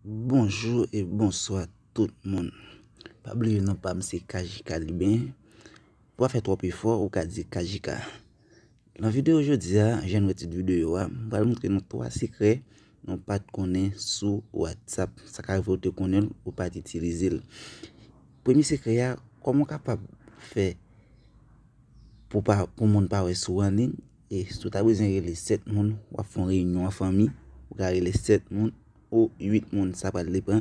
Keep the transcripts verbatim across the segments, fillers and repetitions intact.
Bonjou e bonswa tout moun. Pa bliye non pa m se K J K Liben. Pa fè twòp efò, ou ka di K J K. Nan videyo jodi a, jan nou wè tit videyo a, m pral montre nou twa sekrè nou pa t konnen sou WhatsApp. Sa ka rive w te konnen l, ou pa t itilize l. Premye sekrè a, kòman w kapab fè pou pa, pou moun pa wè si w anliy? E si w ta bezwen rele sèt moun, w ap fè yon reyinyon an fanmi, ou ka rele sèt moun ou uit moun, sa pral depann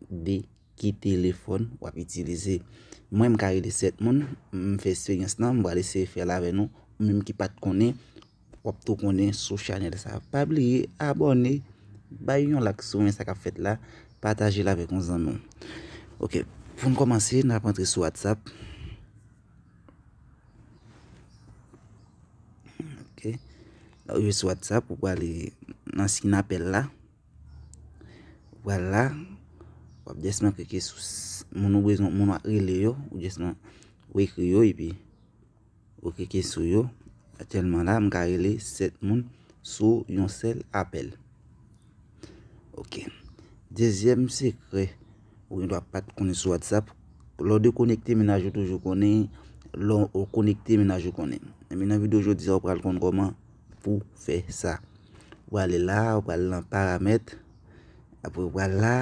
de ki telefòn w ap itilize. Mwen, m ka rele sèt moun, m fè esperyans lan, m pral eseye fè l avè nou, ou menm ki pa t konnen, w ap tou konnen sou chanèl sa. Pa bliye abòne, bay yon like si w renmen sa k ap fèt la, pataje l avèk yon zanmi w. Ok, pou n kòmanse, n ap antre sou WhatsApp. Ok. Lè w rive sou WhatsApp, ou prale nan siy apèl la. Ou pral la, w ap jèsman klike sou s- moun ou bezwen, moun w ap rele yo, ou jèsman ou ekri yo, epi ou klike sou yo. Aktyèlman la, m ka rele sèt moun sou yon sèl apèl. Ok. Dezyèm sekrè, ou gen dwa pa t konnen sou WhatsApp. Lè w dekonekte, mennaj ou toujou konnen. Lè w konekte, mennaj ou konnen. Ebyen, nan videyo jodi a, ou pral konn kòman pou fè sa. Ou ale la, ou pral nan paramèt. Apre, ou pral la,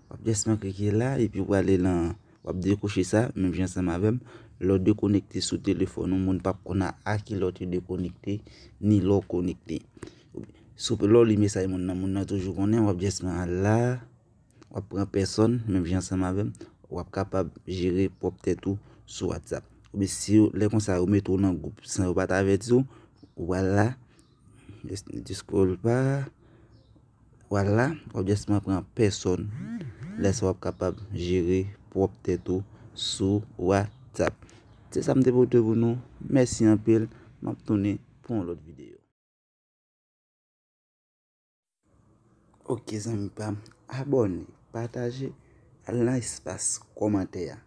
w ap jèsman klike la, epi ou prale nan, w ap dekwoche sa, menm jan ansanm avè m. Lè w dekonekte sou telefòn ou, moun p ap konn a, a ki lè w te dekonekte, ni lè w konekte. Si w, lè w li mesaj moun nan, moun nan toujou konnen, w ap jèsman al la, w ap pran pèsòn, menm jan ansanm avè m, w ap kapab jere pwòp tèt ou sou WhatsApp. Oubyen si yo, lè konsa, yo mete w nan gwoup san yo pa t avèti w, ou pral la, just, just scroll pa, vwala, w ap jèsman pran pèsòn. Lè sa w ap kapab jere pwòp tèt ou sou WhatsApp. Se sa m te pote pou nou. Mèsi anpil. M ap tounen pou yon lòt videyo. Ok, zanmi pa m, abòne, pataje, al nan espas kòmantè a.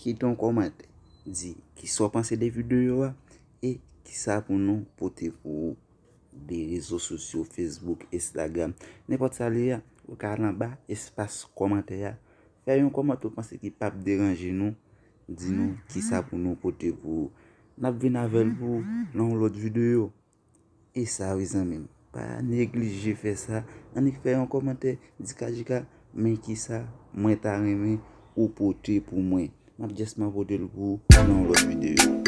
Kite yon kòmantè, di kisa w panse de videyo a e kisa pou nou pote pou ou de rezo sosyo, Facebook, Instagram, nenpòt sa li ye a, ou ka al anba espas kòmantè a, fè yon kòmantè ou panse ki p ap deranje nou, di nou kisa pou nou pote pou ou. N ap vin avè l pou ou nan yon lòt videyo. E sa wi zanmi m, pa neglije fè sa, annik fè yon kòmantè, di K J K, men kisa mwen ta renmen ou pote pou mwen. M ap jèsman pote l pou ou nan yon lòt videyo.